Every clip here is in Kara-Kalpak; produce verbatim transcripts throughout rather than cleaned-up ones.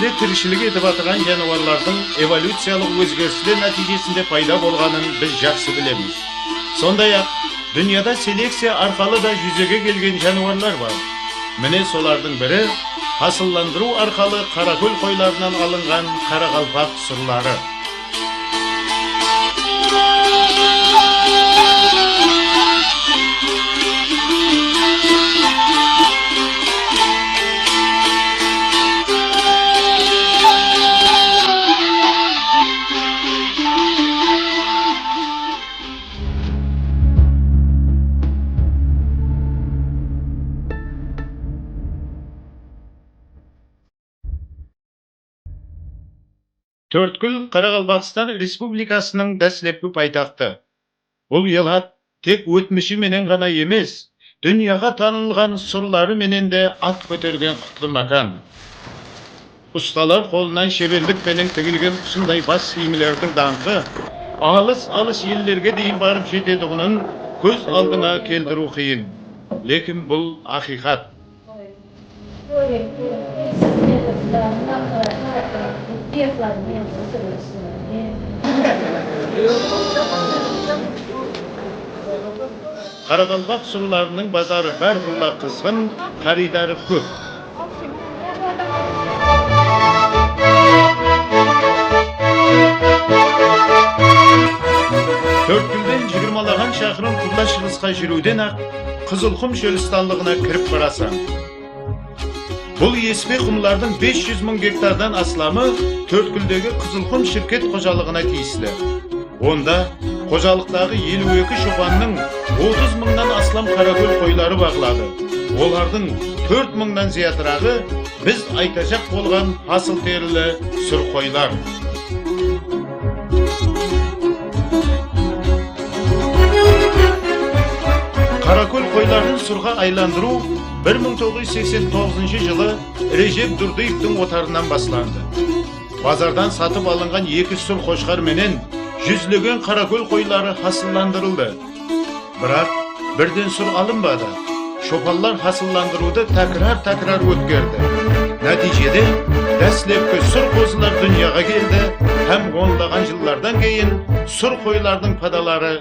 de tirishilik etip atırǵan jániwarlardıń evolyuciyalıq ózgerisler nátiyjesinde payda bolǵanın biz jaqsı bilemiz. Sonday-aq, dúnyada selekciya arqalı da júzege kelgen jániwarlar bar. Mine, solardıń biri hasıllandırıw arqalı qarakól qoylarınan alınǵan qaraqalpaq surları. Tórtkúl Qaraqalpaqstan Respublikasınıń dáslepki paytaxtı. Bul elat tek ótmishi menen ǵana emes, dúnyaǵa tanılǵan surları menen de at kótergen qutlı mákan. Ustalar qolınan sheberlik penen tigilgen usınday bas kiyimlerdiń dańqı alıs-alıs ellerge deyin barıp jetetuǵının kóz aldına keltiriw qıyın. Lekin bul haqıyqat. Qaraqalpaq surlarınıń bazarı bárqulla qızǵın, qarıydarı kóp. Tórtkúlden jigirmalaǵan shaqırım qubla-shıǵısqa júriwden-aq Qızılqum shólistanlıǵına kirip barasań. Bul espe qumlardıń bes júz mıń gektardan aslamı Tórtkúldegi Qızılqum shirket xojalıǵına tiyisli. Onda xojalıqtaǵı eliw eki shopannıń otız mıńnan aslam qarakól qoyları baǵıladı. Olardıń tórt mıńnan zıyatıraǵı biz aytajaq bolǵan hasıl terili sur qoylar. Qarakól qoyların surǵa aylandırıw bir mıń toǵız júz seksen toǵızınshı jılı Rejep Durdıevtıń otarınan baslandı. Bazardan satıp alınǵan eki sur qoshqar menen júzlegen qarakól qoyları hasıllandırıldı. Biraq birden sur alınbadı. Shopanlar hasıllandırıwdı tákirar-tákirar ótkerdi. Nátiyjede dáslepki sur qozılar dúnyaǵa keldi hám onlaǵan jıllardan keyin sur qoylardıń padaları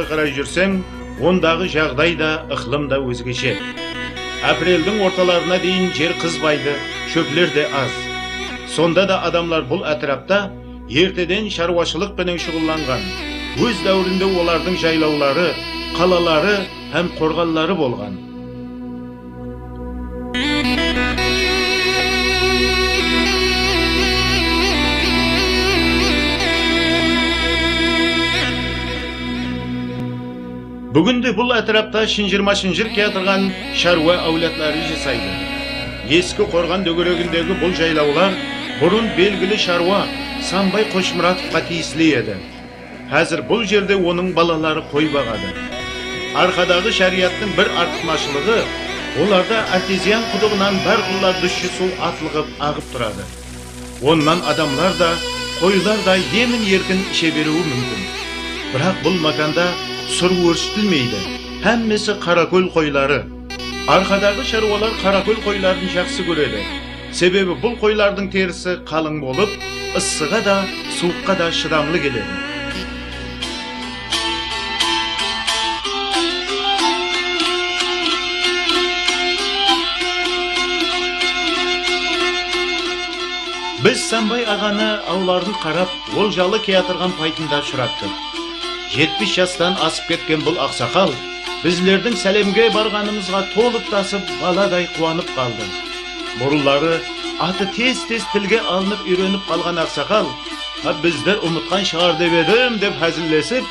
Qaray júrseń, ondaǵı jaǵday da, ıqlım da ózgeshe. Apreldiń ortalarına deyin jer qızbaydı, shópler de az. Sonda da adamlar bul átirapta erteden sharwashılıq penen shuǵıllanǵan. Óz dáwirinde olardıń jaylawları, qalaları hám qorǵanları bolǵan. Búginde bul átirapta shınjırma-shınjır kiyatırǵan sharwa áwladları jasaydı. Eski Qorǵan dógeregindegi bul jaylawlar burın belgili sharwa Sambay Qoshmuratovqa tiyisli edi. Házir bul jerde onıń balaları qoy baǵadı. Arqadaǵı sháriyattıń bir artıqmashılıǵı, olarda artezian qudıǵınan bárqulla dushshı suw atlıǵıp aǵıp turadı. Onnan adamlar da, qoylar da emin-erkin ishe beriwi múmkin. Biraq bul mákanda sur órshitilmeydi. Hámmesi qarakól qoyları. Arqadaǵı sharwalar qarakól qoyların jaqsı kóredi. Sebebi bul qoylardıń terisi qalıń bolıp, ıssıǵa da, suwıqqa da shıdamlı keledi. Biz Sambay aǵanı awların qarap, oljalı kiyatırǵan paytında ushırattıq. Jetpis jastan asıp ketken bul aqsaqal bizlerdiń sálemge barǵanımızǵa tolıp-tasıp baladay quwanıp qaldı. Burınları atı tez-tez tilge alınıp úyrenip qalǵan aqsaqal, "Á, bizdi umıtqan shıǵar dep edim," dep házillesip,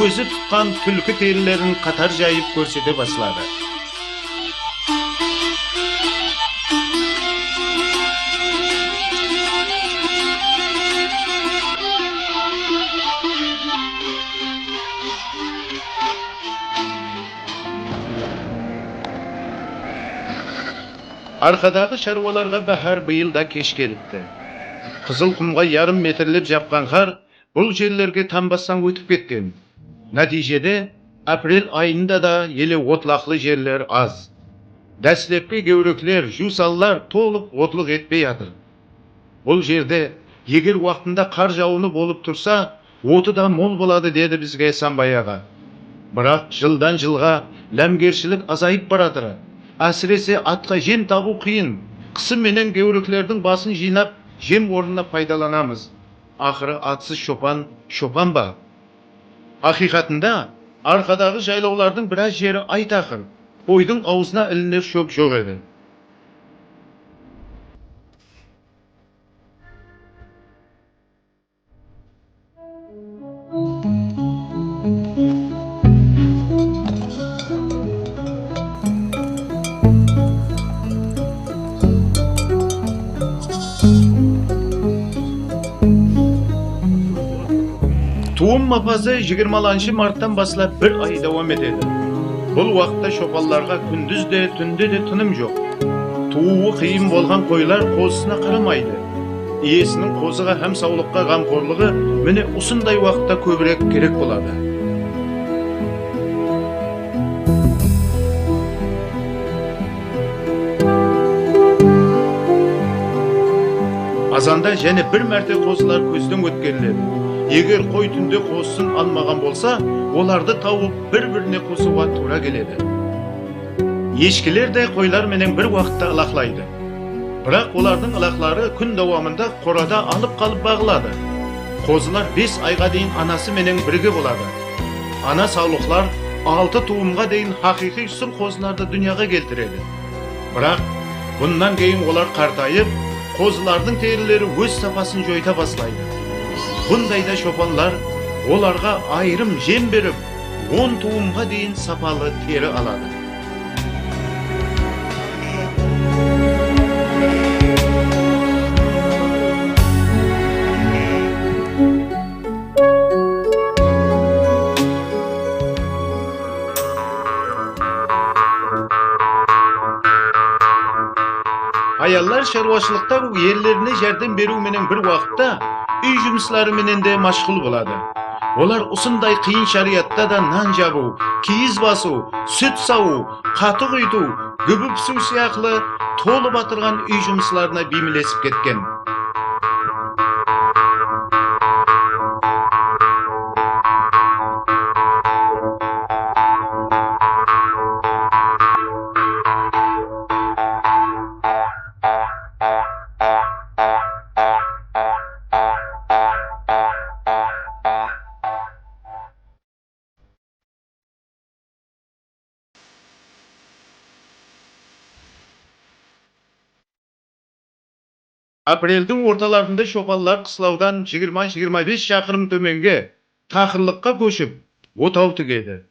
ózi tutqan túlki terilerin qatar jayıp kórsete basladı. Arqadaǵı sharwalarǵa báhár bıyıl da kesh kelipti. Qızıl qumǵa yarım metrlep japqan qar bul jerlerge tanbastan ótip ketken. Nátiyjede, aprel ayında da ele otlaqlı jerler az. Dáslepki gewrekler, juwsanlar tolıp otlıq etpey atır. Bul jerde, eger waqtında qar jawını bolıp tursa, otı da mol boladı, dedi bizge Sambay aǵa. Biraq jıldan-jılǵa lámgershilik azayıp baratır. Ásirese, atqa jem tabıw qıyın. Qısı menen gewreklerdiń basın jıynap, jem ornına paydalanamız. Aqırı atsız shopan shopan ba? Haqıyqatında, arqadaǵı jaylawlardıń biraz jeri ay taqır, qoydıń awzına iliner shóp joq edi. Tuwım mapazı jigirmalanshı marttan baslap bir ay dawam etedi. Bul waqıtta shopanlarǵa kúndiz de, túnde de tınım joq. Tuwıwı qıyın bolǵan qoylar qozısına qaramaydı. Iyesiniń qozıǵa hám sawlıqqa ǵamqorlıǵı mine usınday waqıtta kóbirek kerek boladı. Azanda jáne bir márte qozılar kózden ótkeriledi. Eger qoy túnde qozısın almaǵan bolsa, olardı tawıp bir-birine qosıwǵa tuwra keledi. Eshkiler de qoylar menen bir waqıtta ılaqlaydı. Biraq olardıń ılaqları kún dawamında qorada alıp qalıp baǵıladı. Qozılar bes ayǵa deyin anası menen birge boladı. Ana sawlıqlar altı tuwımǵa deyin haqıyqıy sur qozılardı dúnyaǵa keltiredi. Biraq bunnan keyin olar qartayıp, qozılardıń terileri óz sapasın joyta baslaydı. Bundayda shopanlar olarǵa ayırım jem berip, on tuwımǵa deyin sapalı teri aladı. Hayallar sharwashılıqta erlerine járdem beriw menen bir waqıtta úy jumısları menen de mashǵul boladı. Olar usınday qıyın sharayatta da nan jabıw, kiyiz basıw, sút sawıw, qatıq úyitiw, gúbi pisiw sıyaqlı tolıp atırǵan úy jumıslarına biymilesip ketken. Apreldiń ortalarında shopanlar qıslawdan jigirma, jigirma bes shaqırım tómenge, taqırlıqqa kóship, otaw tigedi.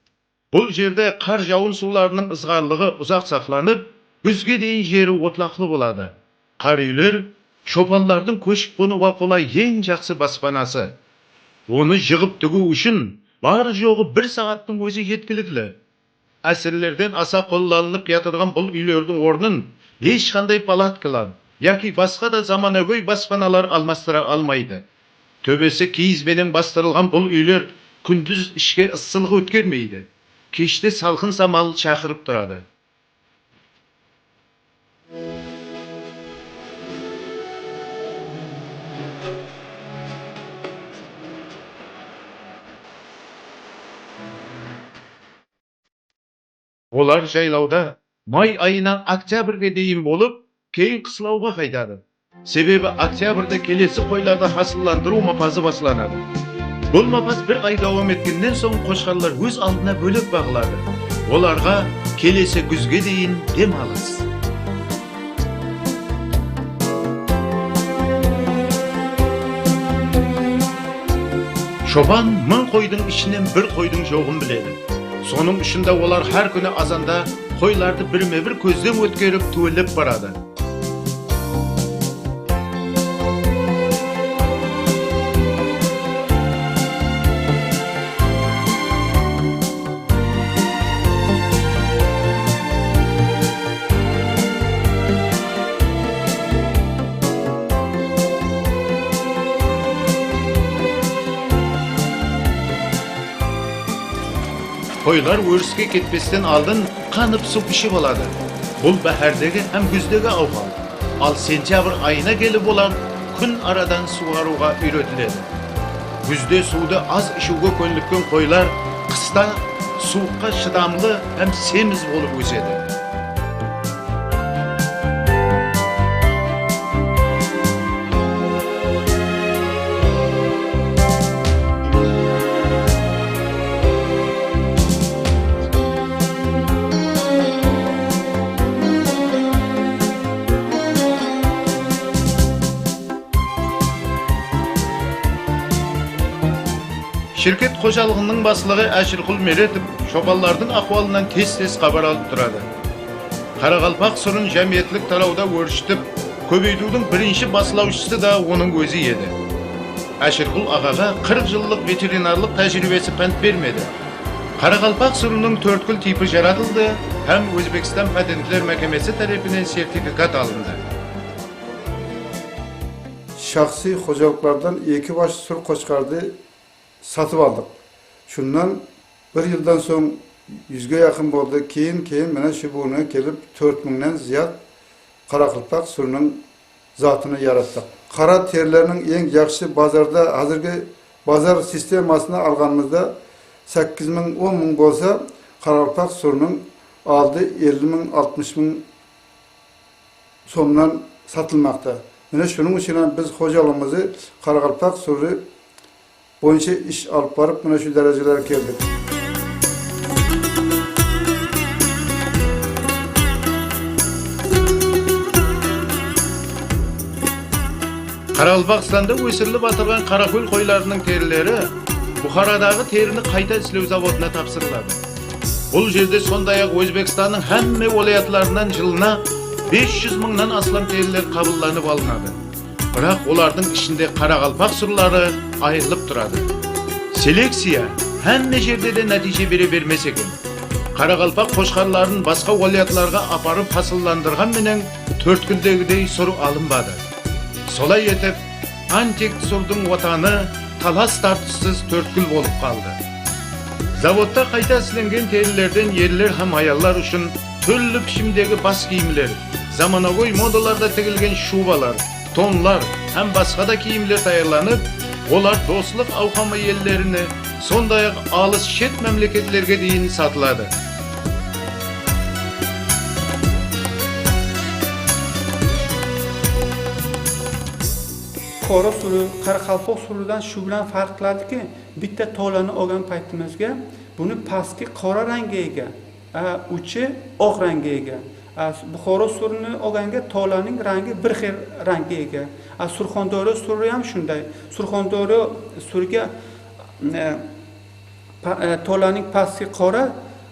Bul jerde qar-jawın suwlarınıń ızǵarlıǵı uzaq saqlanıp, gúzge deyin jeri otlaqlı boladı. Qara úyler shopanlardıń kóship-qonıwǵa qolay eń jaqsı baspanası. Onı jıǵıp tigiw ushın barı-joǵı bir saattıń ózi jetkilikli. Ásirlerden asa qollanılıp kiyatırǵan bul úylerdiń ornın hesh qanday palatkalar yaki basqa da zamanagóy baspanalar almastıra almaydı. Tóbesi kiyiz benen bastırılǵan bul úyler kúndiz ishke ıssılıq ótkermeydi. Keshte salqın samal shaqırıp turadı. Olar jaylawda may ayınan oktyabrge deyin bolıp, keyin qıslawǵa qaytadı. Sebebi oktyabrde kelesi qoylardı hasıllandırıw mapazı baslanadı. Bul mapaz bir ay dawam etkennen soń qoshqarlar óz aldına bólek baǵıladı. Olarǵa kelesi gúzge deyin dem alıs. Shopan mıń qoydıń ishinen bir qoydıń joǵın biledi. Sonıń ushın da olar hár kúni azanda qoylardı birme-bir kózden ótkerip, túwelep baradı. Qoylar óriske ketpesten aldın qanıp suw iship aladı. Bul báhárdegi hám gúzdegi awhal. Al sentyabr ayına kelip olar kún aradan suwǵarıwǵa úyretiledi. Gúzde suwdı az ishiwge kónlikken qoylar qısta suwıqqa shıdamlı hám semiz bolıp ósedi. Shirket xojalıǵınıń baslıǵı Áshirqul Meretov shopanlardıń ahwalınan tez-tez xabar alıp turadı. Qaraqalpaq surın jámiyetlik tarawda órshitip kóbeytiwdiń birinshi baslawshısı da onıń ózi edi. Áshirqul aǵaǵa qırq jıllıq veterinarlıq tájiriybesi pánt bermedi. Qaraqalpaq surınıń tórtkúl tiypi jaratıldı hám Ózbekstan Patentler mákemesi tárepinen sertifikat alındı. Shaxsıy xojalıqlardan eki bash sur qoshqardı satıp aldıq. Shunnan bir jıldan soń júzge jaqın boldı. Keyin, keyin mine shu búginge kelip tórt mıńnan zıyat qaraqalpaq surınıń zatını yarattıq. Qara terileriniń eń jaqsısı bazarda, házirgi bazar sistemasına alǵanımızda, sakkiz mıń, on mıń bolsa, qaraqalpaq surınıń aldı elli mıń, altmısh mıń somnan satılmaqta. Mine, shunıń ushın hám biz xojalıǵımızdı qaraqalpaq suri boyınsha ish alıp barıp, mine, shu dárejelerge keldik. Qaraqalpaqstanda ósirilip atırǵan qarakól qoylarınıń terileri Buxaradaǵı terini qayta islew zavodına tapsırıladı. Bul jerde sonday-aq Ózbekstannıń hámme wálayatlarınan jılına bes júz mıńnan aslam teriler qabıllanıp alınadı. Biraq olardıń ishinde qaraqalpaq surları ayırılıp turadı. Selekciya hámme jerde de nátiyje bere bermes eken. Qaraqalpaq qoshqarların basqa wálayatlarǵa aparıp hasıllandırǵan menen tórtkúldegidey sur alınbadı. Solay etip, antik surdıń watanı talas-tartıssız tórtkúl bolıp qaldı. Zavodta qayta islengen terilerden erler hám hayallar ushın túrli pishimdegi bas kiyimler, zamanagóy modalarda tigilgen shubalar, tonlar hám basqa da kiyimler tayarlanıp, olar Doslıq Awqamı ellerine, sonday-aq, alıs shet mámleketlerge deyin satıladı. Buxoro suri qaraqalpoq suridan shu bilan farq qiladiki, bitta tolani olgan paytimizga buni pastki qora rangga ega, a, uchi oq rangga ega. A, Buxoro surini olganga tolaning rangi bir xil rangga ega. A, Surxondaryo suri ham shunday. Surxondaryo suriga, e, pa-, e, tolaning pastki qora,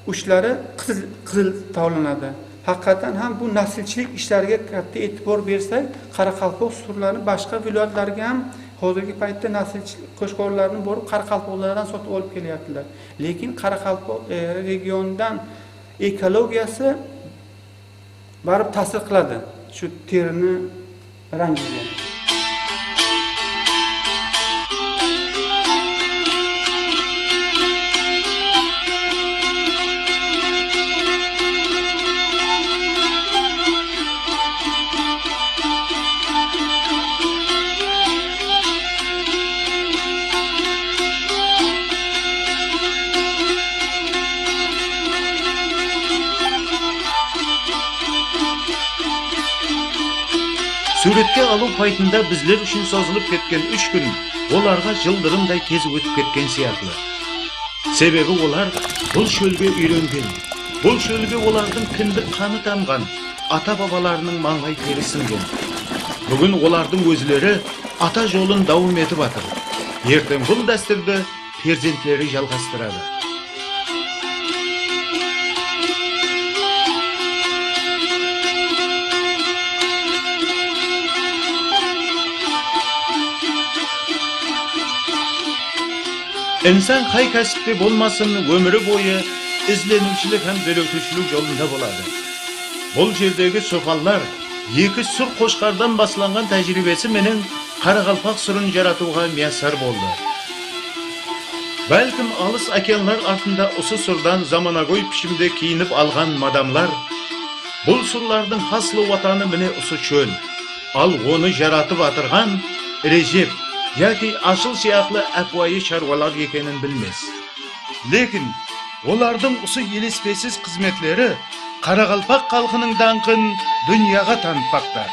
Uchlari qizil, qizil tavlanadi. Haqiqatan ham bu naslchilik ishlariga katta e'tibor bersak, qoraqalpoq surlarini boshqa viloyatlarga ham hozirgi paytda naslchilik qo'shqorlarini borib qoraqalpoqlardan sotib olib kelyaptilar. Lekin qoraqalpoq, e, regiondan ekologiyasi barib ta'sir qiladi shu terini rangiga. Súwretke alıw payıtında bizler ushın sozılıp ketken úsh kún olarǵa jıldırımday tez ótip ketken sıyaqlı. Sebebi olar bul shólge úyrengen, bul shólge olardıń kindik qanı tamǵan, ata-babalarınıń mańlay teri sińgen. Búgin olardıń ózleri ata jolın dawam etip atır. Erteń bul dástúrdi perzentleri jalǵastıradı. Insan qay kásipte bolmasın, ómiri boyı izleniwshilik hám dóretiwshilik jolında boladı. Bul jerdegi sufanlar eki sur qoshqardan baslanǵan tájiriybesi menen qaraqalpaq surın jaratıwǵa miyassar boldı. Bálkim, alıs okeanlar artında usı surdan zamanagóy pishimde kiyinip alǵan madamlar, bul surlardıń haslı watanı mine usı shól, al onı jaratıp atırǵan Rejep yaki Ashıl sıyaqlı ápiwayı sharwalar ekenin bilmes. Lekin olardıń usı elespesiz xızmetleri qaraqalpaq xalqınıń dańqın dúnyaǵa tanıtpaqta.